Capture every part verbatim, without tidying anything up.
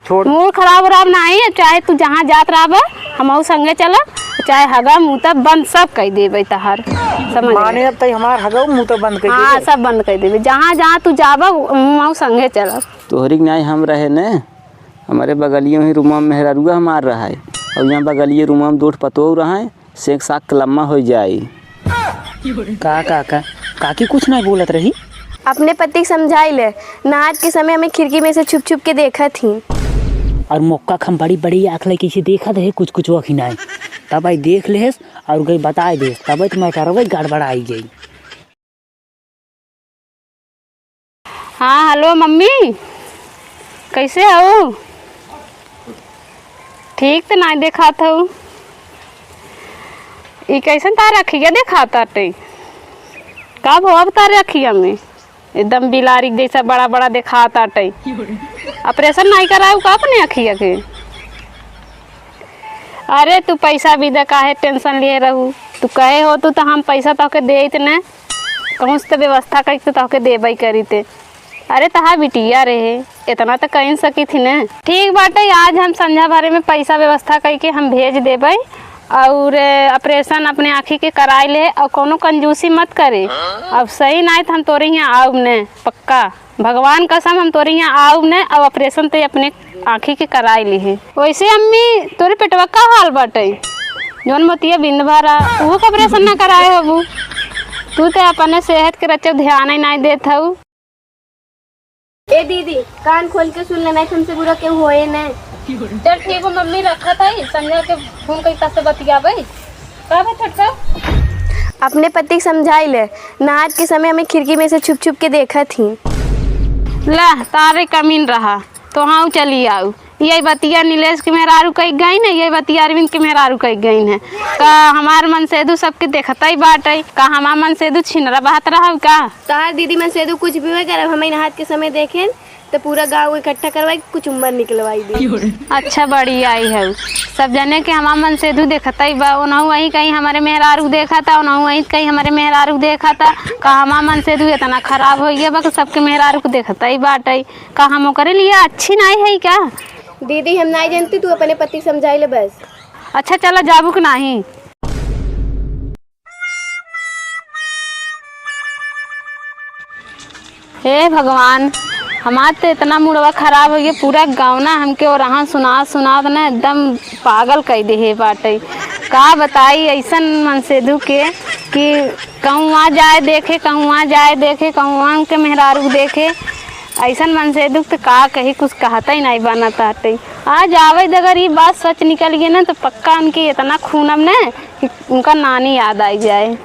छोड़। मूड खराब उराब नाही है, चाहे तू जहाँ जात रहबे, हमहू संगे चलब, चाहे हगा मूता बंद सब कइ देबे तहार, समझ गए? माने अब तई हमार हगा मूता बंद कइ देबे? हाँ, सब बंद कइ देबे। जहाँ जहाँ तू जाबे, हमहू संगे चलब। तोहरी के नाई हम रहे ने, हमरे बगलियो ही रूमा में मेहरारुआ हमार रहा है, और यहाँ बगलिए रूमा में दो ठो पतोह रहा है, सेक साक के लम्मा होइ जाई। का काका, काकी कुछ नाई बोलत रही? अपने पति के समझाई ले, नहात के समय हमें खिड़की में से छुप छुप के देखत ही। और मौका क हम बड़ी बड़ी आँख लइके इसे देखत रहे, कुछ कुछ वखी नाई। तब आई देख लेस और गई बताए देस, तब तो मैटरवे गड़बड़ाई जाई। हाँ, हेलो मम्मी, कैसे हऊ? ठीक त नाई देखात हऊ। ई कैसन तार अखिया देखात आटे? का भवा तारे अखिया में? एकदम बिलारी जैसा बड़ा बड़ा देखात आटे। ऑपरेशन नाई कराऊ का अपने अखिया के? अरे तू पैसा भी दे, काहे टेंशन लिए रहू? तू कहे हो तू तो हम पैसा तोहके देइत न, कहूँ से तो व्यवस्था करके तोहके देबे करीते। अरे तहार बिटिया रहे, इतना तो कह सकी थी न। ठीक बाटे, आज हम संझा भरे में पैसा व्यवस्था करके हम भेज देबे और ऑपरेशन अपने आँखी के कराए ले और कोनो कंजूसी मत करे। अब सही नाई तो हम तोरे यहाँ आउब न, पक्का। भगवान कसम, हम तोरे यहाँ आउब न, अब ऑपरेशन ते अपने आँखी के कराए लिहे। वैसे अम्मी, तोरे पेटवा का हाल बाटे? जौन मोतिया बिंद भरा, उहो के ऑपरेशन ना कराए होबू। तू ते अपने सेहत के रच्चे ध्यान ही नाई देत हऊ। ए दीदी, कान खोल के सुन ले, नाई हमसे बुरा केहू होए न। चल ठीक हो मम्मी, रखत हई, संझा के फोन कई तब से बतियाबे। का बा छोटका? अपने पति के समझाई ले, नहात के समय हमें खिड़की में से छुप छुप के देखत ही। ला, तारे कमीन रहा, तो हाँ चली आऊ। यही बतिया नीलेश के मेहरारू कही गई न, यही बतिया अरविंद के मेहरारू कही गई न। का हमार मनसेधु सबके देखत ही बाटे? का हमार मनसेधु छिनरा बहत रहा का? तहार दीदी मनसेधु कुछ भी हुए, अगर हमें नहात के समय देखें, तो पूरा गाँव इकट्ठा करवाई, कुछ उम्र निकलवाई दी। अच्छा, बड़ी आई है। सब जने के हमार मनसेधु देखत ही बा, ओनहु वही कहीं हमारे मेहरारू देखा था, ओनहु वही कहीं हमारे मेहरारू देखा था। का हमार मनसेधु इतना खराब होइ गया बा कि सबके मेहरारू को देखत ही बाटे? का हम ओकरे लिए अच्छी नाई है का? दीदी, हम नाई जानती, तू अपने पति समझाई ले बस। अच्छा, चला जाबू कि नाही? हे भगवान, हमार तो इतना मुड़वा खराब होइ गया, पूरा गवना हमके ओरहन सुनात सुनात ना एकदम पागल कइ देहे बाटे। का बताई ऐसन मनसेधु के कि कहूँ वहाँ जाए देखे, कहूँ वहाँ जाए देखे, कहूँ वहाँ के मेहरारू देखे। ऐसन मनसेधु त का कही, कुछ कहत ही नाई बनत आटे। आज आवे अगर ई बात सच निकल गई ना, तो पक्का उनके इतना खूनम ना कि उनका नानी याद आई जाए।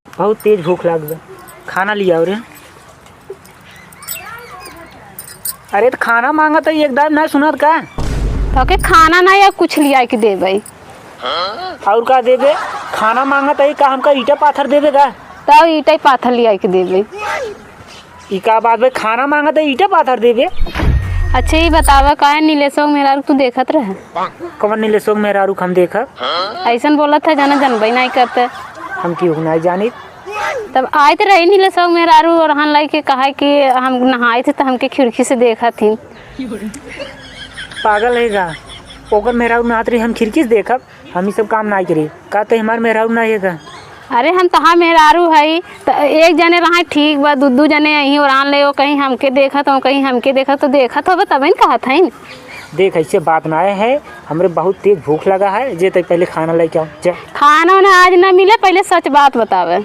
बहुत तेज भूख लाग बा, खाना लियाओ रे। अरे, त खाना मांगत है, एकदम ना सुनत का? तोके खाना ना या कुछ लिया के देबे। और का देबे? खाना मांगत है का, हमका ईटा पाथर देबे का? तब ईटा पाथर लिया के देबे। ई का बात बे, खाना मांगत है, ईटा पाथर देबे? अच्छा, ई बतावा, काहे नीलेशो के मेहरारू तू देखत रहे? कौन नीलेशो के मेहरारू हम देखब? ऐसन बोलत है, जाना जनबे नहीं करते। हम केहू नहीं जानित। तब आइत रही नीलेशो के मेहरारू और हम लइके कहा कि हम नहाइत ही तो हमके खिड़की से देखत ही। पागल है का? ओकर मेहरारू नहात रही, हम खिड़की से देखब? हम ई सब काम नाई करी। का तई हमार मेहरारू नाई है का? अरे हम तहार मेहरारू हई, त एक जने रहा ठीक बा, दू दू जने यहीं ओरान ले, वो कहीं हमके देखत हो, कहीं हमके देखत, तो देखत होबे तबे न कहत हईन। देख, ऐसे बात नाई है, हमरे बहुत तेज भूख लगा है, जे तई पहले खाना लेके आओ, जा। खाना उना आज ना मिले, पहले सच बात बतावे।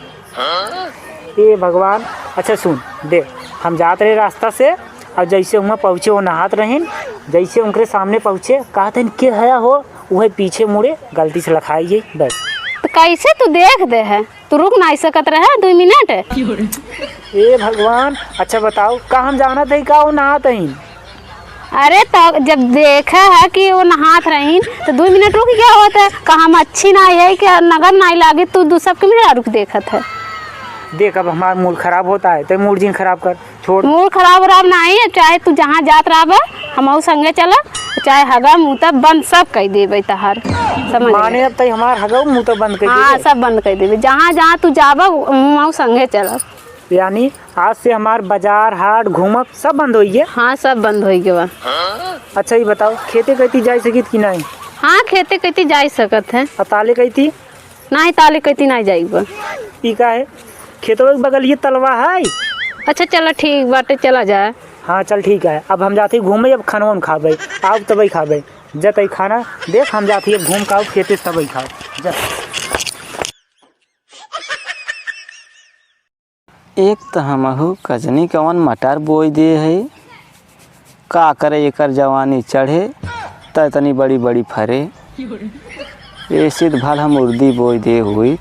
ए भगवान, अच्छा सुन, दे, हम जात रहे रास्ता से, और जैसे हुआं पहुँचे, वो नहात रहिन, जैसे उनकरे सामने पहुँचे, कहत हन, "के हया हो?" उहे पीछे मुड़े, गलती से लखाई गई, बस। तो कैसे तू देख दे है? तू रुक नाई सकत रहे दुई मिनट? ए भगवान, अच्छा बताओ, का हम जानत हई का वो नहात हईन? अरे तो जब देखे है कि वो नहात रहीन, तो दुई मिनट रुक गया होत है। का हम अच्छी नाई है कि नगर नाई लागी, तू दू सबके मेहरारू के देखत है। देख, अब हमार मूड खराब होता है, तो मूड जिन खराब कर, छोड़। मूड खराब उराब नाई है, चाहे तू जहाँ जात रहबे, हमहू संगे चलब, चाहे हगा मूता बंद सब कइ देबे तहार, समझ माने ले? अब तई हमार हगा मूता बंद कइ हाँ, देबे? सब बंद कइ देबे। जहाँ जहाँ तू जाबे, हमहू संगे चलब। यानी आज से हमार बाजार, हाट, घूमब सब बंद होई गए? हाँ, सब बंद होई गए बा। अच्छा, ई बताओ, खेते कइती जाई सकित कि नाहीं? हाँ, खेते कइती जाई सकत है। आ ताले कइती? नाहीं, ताले कइती नाहीं जाई बा। ई का है? खेतवा के बगल ये तलवा है। अच्छा, चला ठीक बाटे, चला जाए। हाँ, चल ठीक है। अब हम जाते घूमे, अब खानवा हम खाबे, आउब तबई खाबे। जा तई खाना देख, हम जाती अब घूम के आउब खेते से तबई खाउब। जा। एक त हमहू कजनी कवन मटर बोई दे है, का करे एकर जवानी चढ़े त इतनी बड़ी बड़ी फरे। ऐसे त भल हम उर्दी बोई दे होइत,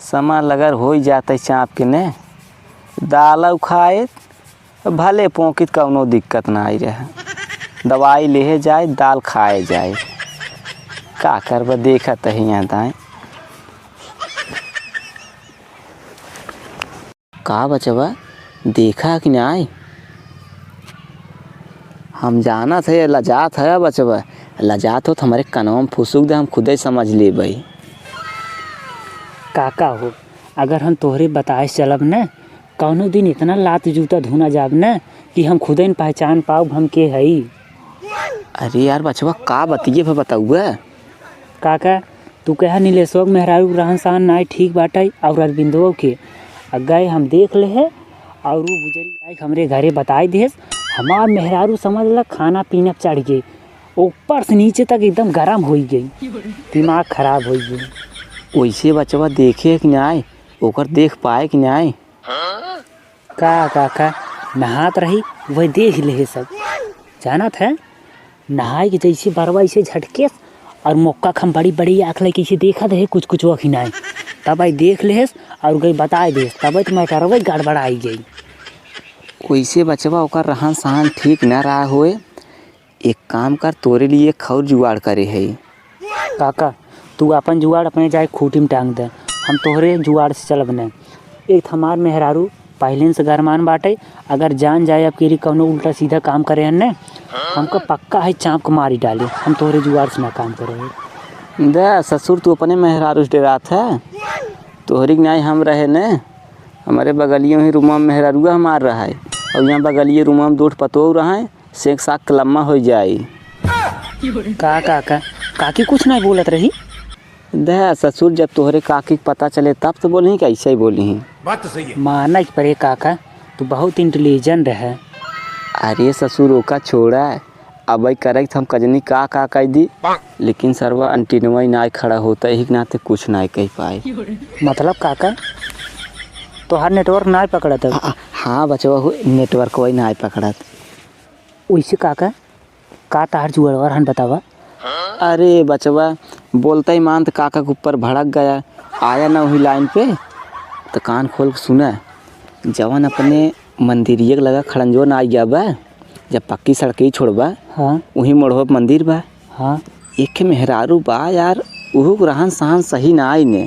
समा लगर होई जाते चाँप के ने, दाल खाए भले पोंकित कौनो दिक्कत ना आई रहे, दवाई लेहे जाए, दाल खाए जाए, का करब, देखत ही यहाँ दाएँ। का बचवा, देखा कि नाई? हम जानत है, लजात है बचवा, लजात हो त हमरे कनवा में फुसुक दे, हम खुदे समझ लेबई। काका हो, अगर हम तोहरे बताए चलब न, कौनो दिन इतना लात जूता धुना जाब न कि हम खुदे न पहचान पाउब हम के हई। अरे यार बचवा, का बतिये भा बतउआ? काका, तू कहा नीलेशवा के मेहरारू के रहन सहन नाई ठीक बाटइ और अरविंदवा के। आ गए हम देख लेहे और उ बुजरी आइके हमरे घरे बताइ देस। हमार मेहरारू समझ ला खाना पीना चढ़ गई, ऊपर से नीचे तक एकदम गरम होइ गई, दिमाग खराब होइ गई। ओइसे बचवा देखे कि नाई, ओकर देख पाए कि नाई? का काका, नहात रही, वही देख लेहे सब। जानत है, नहाए के जैसे बरवा ऐसे झटकेस और मोक्का खम बड़ी बड़ी आँख लइके ऐसे देखत है कुछ कुछ वखिनाए। तब आई देख लेहेस और गई बताए देस, तब तो मैटरवे गड़बड़ाई गई। ओइसे बचवा ओकर रहन सहन ठीक न रहा होए। एक काम कर, तोरे लिए एक और जुगाड़ करे है। काका, तू आपन जुगाड़ अपने जाए खूँटी में टांग दे, हम तोहरे जुगाड़ से चलब न। एक हमार मेहरारू पहिले से गरमान बाटे, अगर जान जाए अब केरी कौनो उल्टा सीधा काम करे हन ने, हमका पक्का है चाँप के मारी डाले। हम तोहरे जुगाड़ से ना काम करे। दे ससुर, तू अपने मेहरारू से डेरात है, तोहरी के नाई हम रहे ने, हमरे बगलिए ही रूमा में मेहरारुआ हमार रहा है, और यहाँ बगलिए रूमा में दो ठो पतोह रहा है, सेक साक के लम्मा होइ जाई। का, का, का? काकी कुछ नाहीं बोलत रही? दे ससुर, जब तोहरे काकी के पता चले तब तो बोलही, कैसे ही बोलही। बात तो सही है। माना कि परे काका, तू बहुत intelligent है। अरे ससुर, ओका छोड़ा, अब ई करे त हम कजनी का का कह दी, लेकिन सरवा एंटीनवा ही नाहीं खड़ा होता, यही के नाते कुछ नाहीं कह पाए। मतलब काका, तोहार network नाहीं पकड़त है? हाँ, हाँ बचवा हो, network वही नाहीं पकड़त। ओइसे काका, का तहार जुगड़वा रहन बतावा? अरे बचवा, बोलते ही मान त काका के ऊपर भड़क गया, आया ना वही line पे, त कान खोल के सुना, जवन अपने मंदिरिया के लगा खड़ंजो ना आ गया बा, जब पक्की सड़क ही छोड़बा, हाँ। वही मोड़वा पे मंदिर बा। हाँ। एक मेहरारू बा यार, उहू के रहन सहन सही ना आई ने।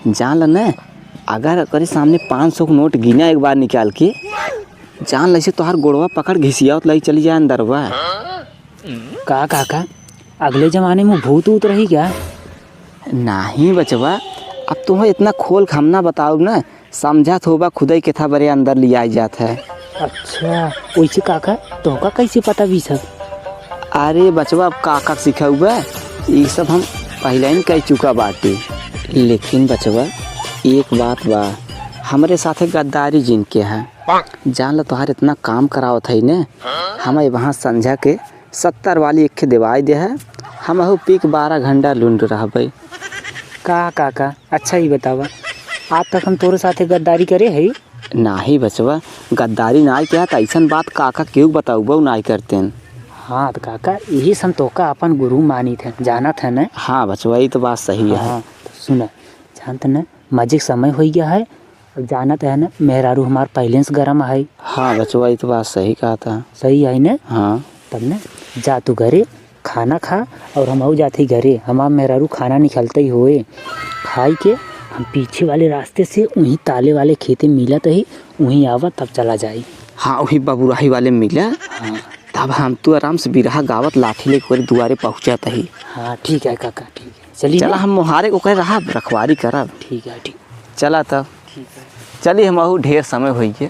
जान ल ने, अगर ओकरे सामने पाँच सौ के नोट गिना एक बार निकाल के, जान ल से तोहार गोड़वा पकड़ घिसियावत लाई चली जाए अंदरवा। का काका, अगले जमाने में भूत ऊत रही क्या? नाहीं बचवा, अब तुम्हें इतना खोल के हम ना बताउब ना, समझत होबा खुदई केथा बरे अंदर लियाई जात है। अच्छा, ओइसे काका, तोहका कैसे पता भी सब? अरे बचवा, अब काका के सिखउबा, ई सब हम पहिले ही कह चुका बाटी। लेकिन बचवा, एक बात बा, हमरे साथे गद्दारी जिन के है। जान ल तोहार इतना काम करावत है ने, हम वहाँ संझा के सत्तर वाली एक खे देवाई दे है, हमहू पी के बारह घंटा लुंड रहबे। का काका, अच्छा ही बतावा, आज तक हम तोरे साथे गद्दारी करे है? नाहीं बचवा, गद्दारी नाहीं किया, त अइसन बात काका केहू के बताउबो नाहीं करतेन। हाँ त काका, यही से हम तोका अपन गुरु मानित है, जानत है न? हाँ बचवा, ई त बात सही है। हाँ, त सुना, जानत न, मजे के समय होइ गया है, अब जानत है न, मेहरारू हमार पहिले से गरम है। हाँ बचवा, ई त बात सही कहत है। सही है न? हाँ। तब न, जा तू घरे, खाना खा, और हमहू जात ही घरे। हमार मेहरारू खाना निकलते ही होए, खाई के हम पीछे वाले रास्ते से उहीं ताले वाले खेते मिलत ही, उहीं आवा, तब चला जाई। हाँ, उही बबुराही वाले मिला। हाँ। तब हम तू आराम से बिरहा गावत लाठी लेके ओकरे दुआरे पहुँचत ही। हाँ, ठीक है काका, ठीक है। चली चला, ना? हम मोहारे को कह रहा, रखवारी करब। ठीक है, ठीक। चला तब। ठीक है। चली, हमहू ढेर समय होइए,